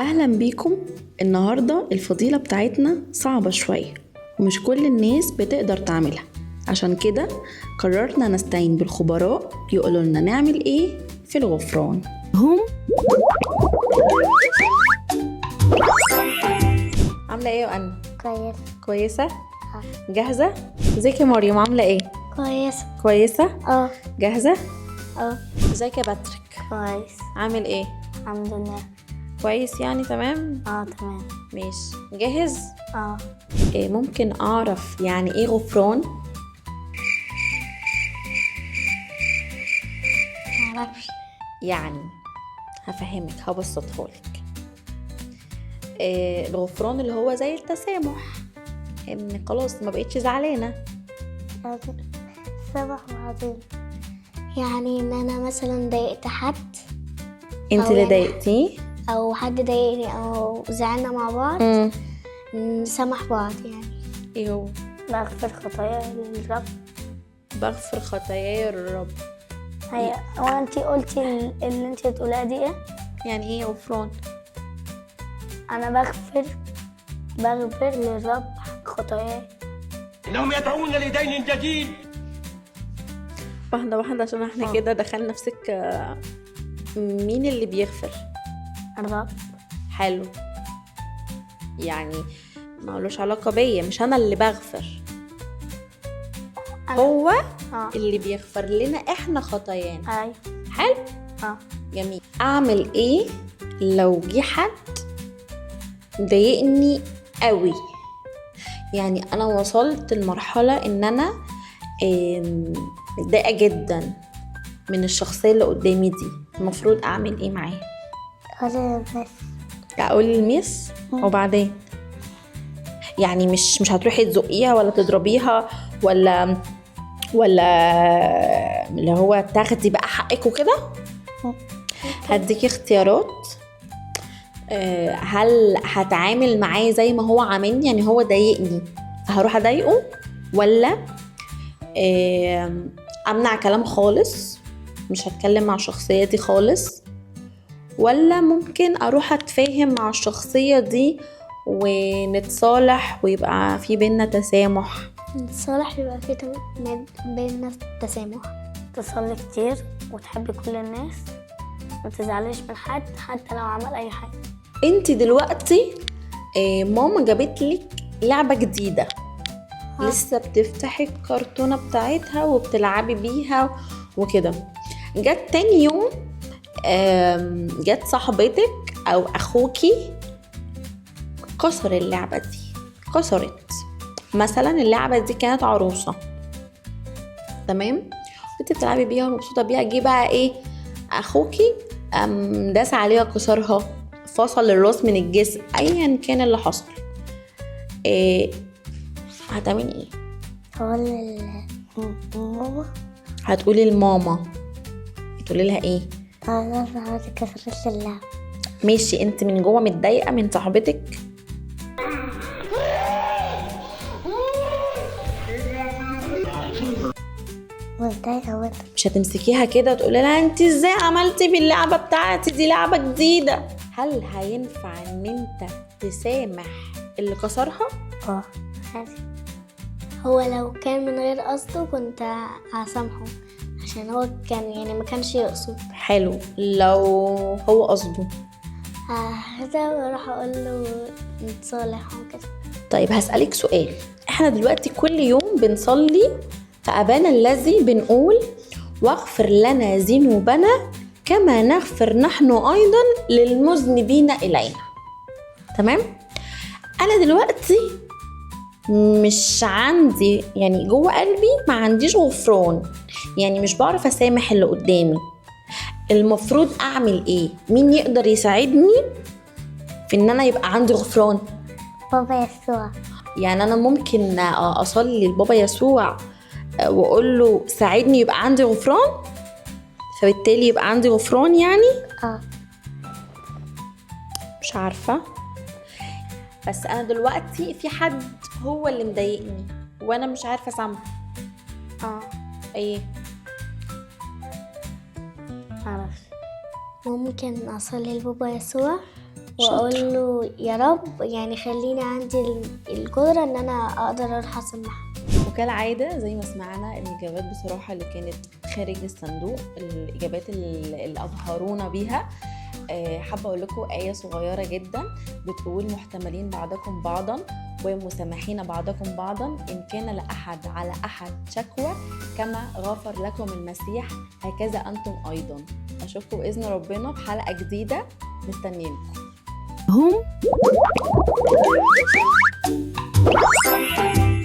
اهلا بيكم. النهارده الفضيلة بتاعتنا صعبة شوية ومش كل الناس بتقدر تعملها، عشان كده قررنا نستعين بالخبراء يقولوا لنا نعمل ايه في الغفران. هم عامله ايه يا أنا؟ كويسة. كويسة؟ جاهزة؟ ازيك يا مريم، عامله ايه؟ كويسة. كويسة؟ اه. جاهزة؟ اه. ازيك يا باتريك، كويس عامل ايه؟ الحمد لله. كويس يعني، تمام؟ اه تمام. ماشي، جاهز؟ اه. إيه ممكن اعرف يعني ايه غفران؟ معرفش. يعني هفهمك، هبسطها لك. إيه الغفران؟ اللي هو زي التسامح، ان خلاص ما بقتش زعلانة. سبح بعضين، يعني ان انا مثلا ضايقت حد. انت أو اللي يعني- ضايقتيه او حد ضايقني او زعلنا مع بعض، نسامح بعض يعني. ايه هو؟ بغفر خطايا للرب. بغفر خطاياي للرب. هي هو انتي قلتي اللي انتي بتقولها دي ايه؟ يعني ايه غفران؟ انا بغفر للرب خطاياي. إنهم يدعون لدين جديد. واحدة واحدة عشان احنا كده دخلنا في سكة. مين اللي بيغفر؟ الرب. حلو، يعني ما لوش علاقة بيا، مش انا اللي بغفر، هو اللي بيغفر لنا احنا خطايانا. ايوه. حلو. جميل. اعمل ايه لو جه حد ضايقني قوي؟ يعني انا وصلت لمرحلة ان انا متضايقة جدا من الشخصية اللي قدامي دي، المفروض اعمل ايه معاه؟ انا بس اقول للميس؟ وبعدين يعني مش هتروحي تزقيها ولا تضربيها ولا اللي هو تاخدي بقى حقك وكده؟ هديكي اختيارات. هل هتعامل معاه زي ما هو عاملني؟ يعني هو ضايقني فهروح اضايقه، ولا امنع كلام خالص، مش هتكلم مع الشخصية دي خالص، ولا ممكن اروح اتفاهم مع الشخصية دي ونتصالح ويبقى في بينا تسامح؟ نتصالح، يبقى في بينا تسامح. تصلي كتير وتحبي كل الناس، ما تزعليش من حد حتى لو عمل اي حاجة. انت دلوقتي ماما جابت لك لعبة جديدة، لسه بتفتحي الكرتونة بتاعتها وبتلعبي بيها وكده. جت تاني يوم، جت صاحبتك او اخوكي كسر اللعبة دي، كسرت مثلا اللعبة دي كانت عروسة، تمام؟ انت بتلعبي بيها ومبسوطة بيها، جه بقى ايه اخوكي قام داس عليها كسرها، فصل الراس من الجسم، ايا كان اللي حصل، إيه هتعملي ايه؟ هقول لماما. هتقولي لماما، تقولي لها ايه؟ انا صاحبتي كسرت اللعبة. ماشي، انت من جوه متضايقة من صاحبتك؟ متضايقة برضه. مش هتمسكيها كده وتقولي لها انت ازاي عملتي في اللعبة بتاعتي دي، لعبه جديدة؟ هل هينفع ان انت تسامح اللي كسرها؟ عادي. هو لو كان من غير قصده كنت هسامحه، عشان هو كان يعني ما كانش يقصد. حلو، لو هو قصده؟ هذا واروح اقول له نتصالح وكده. طيب هسألك سؤال، احنا دلوقتي كل يوم بنصلي فأبانا الذي بنقول واغفر لنا ذنوبنا كما نغفر نحن أيضا للمذنبين إلينا، تمام؟ أنا دلوقتي مش عندي، يعني جوه قلبي ما عنديش غفران، يعني مش بعرف أسامح اللي قدامي، المفروض أعمل إيه؟ مين يقدر يساعدني في إن أنا يبقى عندي غفران؟ بابا يسوع. يعني انا ممكن اصلي لبابا يسوع واقول له ساعدني يبقى عندي غفران، فبالتالي يبقى عندي غفران يعني؟ مش عارفة، بس انا دلوقتي في حد هو اللي مضايقني وانا مش عارفة اسامحه. ايه؟ معرفش. ممكن اصلي لبابا يسوع. واقول له يا رب يعني خليني عندي القدرة ان انا اقدر اروح اسامحه. وكالعادة زي ما سمعنا الإجابات بصراحة اللي كانت خارج الصندوق، الإجابات اللي أبهرونا بيها. حابة أقول لكم آية صغيرة جدا بتقول: محتملين بعضكم بعضا ومسامحين بعضكم بعضا، إن كان لأحد على أحد شكوى، كما غفر لكم المسيح هكذا أنتم أيضا. أشوفكم بإذن ربنا في حلقة جديدة، مستنيينكم. هم.